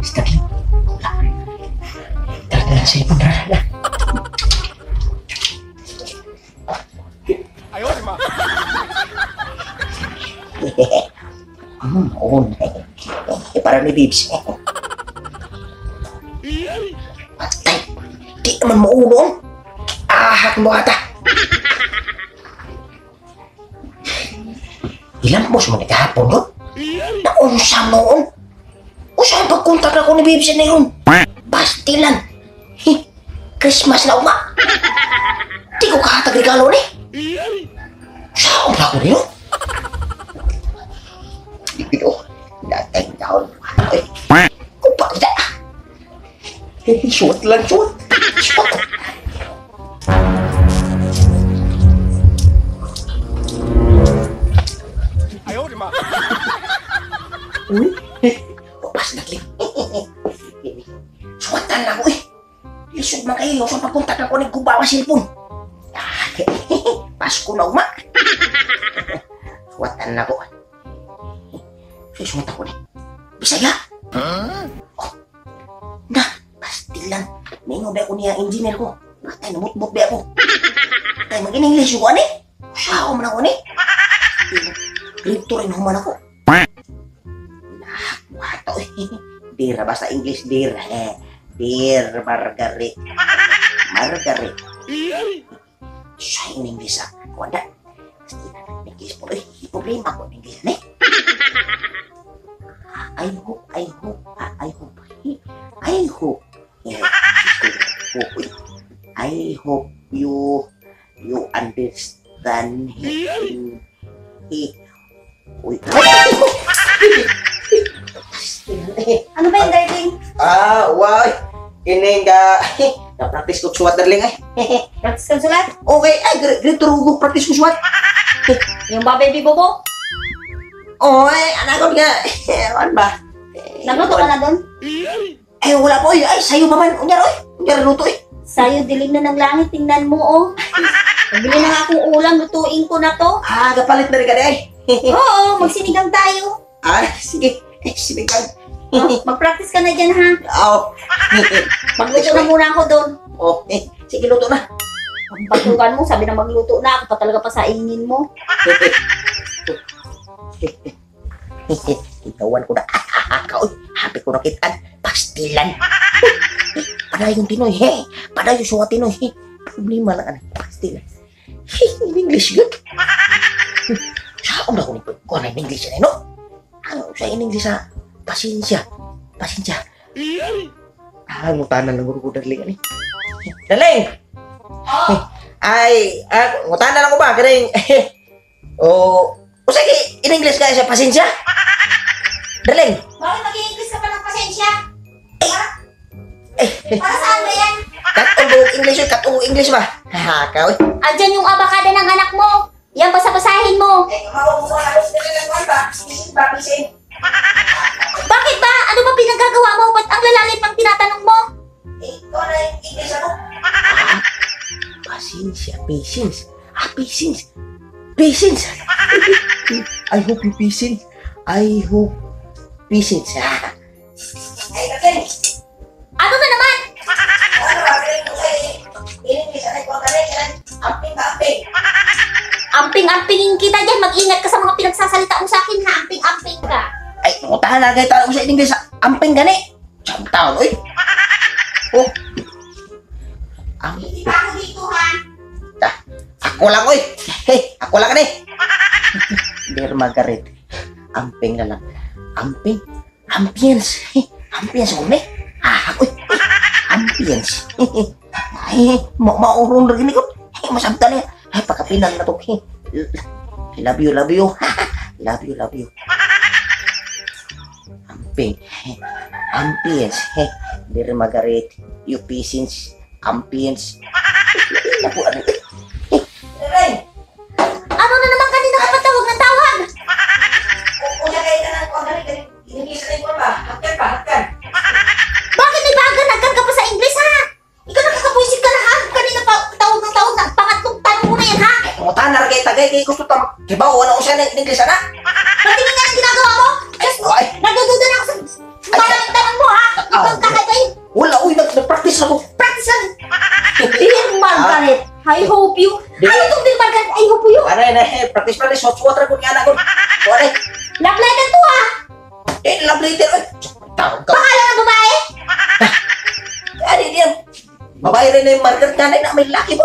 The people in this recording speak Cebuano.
Sterling. Tara na sa ipon, tara na. On. Eh, para ni Bibs. Patay. Di naman maulong. Ah, mo ata. Ilang bos mo nagkahapon ko? Naunsa noon? Usa ang pagkontak ako ni Bibs na yun. Pastilan. Hi, Christmas na uma. Di ko kahatag regalo ni. Saan ba ako niyo? Ito, datay taon. Ay, kupa kita. Suot lang, suot. Suot. Uy, pas nagling. Suwatan lang ako eh. Lisod man kayo, sa pagkontak ako ni Gubawa cellphone. Ah, Pasko na uma. Suwatan na ako. Susuwat ako ni. Bisaya. Oh. Na, pastilan. Ningo ba ako niya engineer ko? Patay, namutbot ba ako? Kay mag-in-English ko ani? Sao man ako ni? Grade 2 rin human ako. Wato eh. Dear, basta English dear. Eh, dear Margaret. Margaret. Siya in English ah. Wala. English po eh. Problema ko in English eh. I hope, I hope, I hope. I hope. I hope you understand. Uy. Ano ba yung darling? Ah, wow. Ini nga na-practice ko suwat, darling ay. Practice kang sulat? Okay, ay grade 2 ko practice ko suwat. Yung ba baby bobo? Oy, anak ko nga. Ano ba? Nagluto ka na doon? Ay, wala po. Ay, sayo pa man. Unyar, oy. Unyar, luto eh. Sayo, dilim na ng langit. Tingnan mo, oh. Bili na nga akong ulam. Lutuin ko na to. Ah, kapalit na rin ka na eh. Oo, magsinigang tayo. Ah, sige. Eh, sinigang. Oh, mag-practice ka na dyan, ha? Oo. Magluto na muna ako doon. Oh, eh, sige, luto na. Ang patukan mo, sabi na magluto na. Ako pa talaga pasaingin mo. Ikawan ko na. Kaoy, happy ko na kitaan. Pastilan. Padayon Pinoy, he. Padayon suwa Pinoy, he. Problema lang, ano. Pastilan. In English, good. Saan na ko ni ko na in English, no? Ano sa in English, ha? Pasensya. Pasensya. Ah, ngutanan lang ko, darling, ani. Darling! Oh. Ay, ngutanan lang ko ba? Kiring, oh, o sige, in English kaya siya, pasensya? Darling! Bakit mag-i-English ka pa ng pasensya? Eh, Para saan ba yan? Katong English, katong English ba? Ha, ka, oy. Andyan yung abakada ng anak mo. Yan, basa-basahin mo. Eh, Bakit ba? Ano ba pinagagawa mo? Ba't ang lalalim pang tinatanong mo? Eh, ikaw na yung English ako. Ah, pasensya, patience. Ah, patience. Patience. I hope you patience. I hope patience. Ah. Ay, Darling! Ano na naman? Ano ba? English, ano ko ang amping ba, amping? Amping-ampingin kita dyan. Mag-ingat ka sa mga pinagsasalita mo sa akin, ha? Amping-amping ka. Ay, mutahan na kayo tayo sa English. Amping gani. Siyam taon, oy. Oh. Hindi pa ako dito, ha? Ah, ako lang, oy. Hey, ako lang, eh. Dear Margaret, amping na lang. Amping? Ampience. Ampience, umi. Ah, oy. Ampience. Ay, maurong na gini ko. Ay, masabta niya. Ay, pagkapinang na to. Love you, love you. Love you, love you. Amping. Ampience. Dear Margaret, you patience. Ampience. Naku, ano? Ano na naman kanina ka pa tawag ng tawag? Una kayo na lang kung English na yung ba? Hakkan ba? Hakkan. Bakit may bagan-agad ka pa sa English, ha? Ikaw nakakabuisit ka na, ha? Kanina pa tawag ng tawag na pangatlong tanong mo na yan, ha? Mutahan na rin kayo tagay. Kaya gusto tama. Kibaw, ano ko siya ng English, ana? Patingin nga ng ginagawa mo. Diyos ko, Ay. nagdududa na ako sa maraming tanong mo, ha? Ikaw Ah. kakaiba yung Wala, uy, nag-practice ako. practice lang. Dear Margaret, I hope you. Dear- Ano itong "Dear Margaret, I hope you"? Ano na, eh, practice practice, hot water ko nga na ko. Wala, Love letter to, ha? Eh, love letter, uy. Tawag ka. Pangalan ng babae? Ano yan? Babae rin na yung Margaret nga na may laki mo.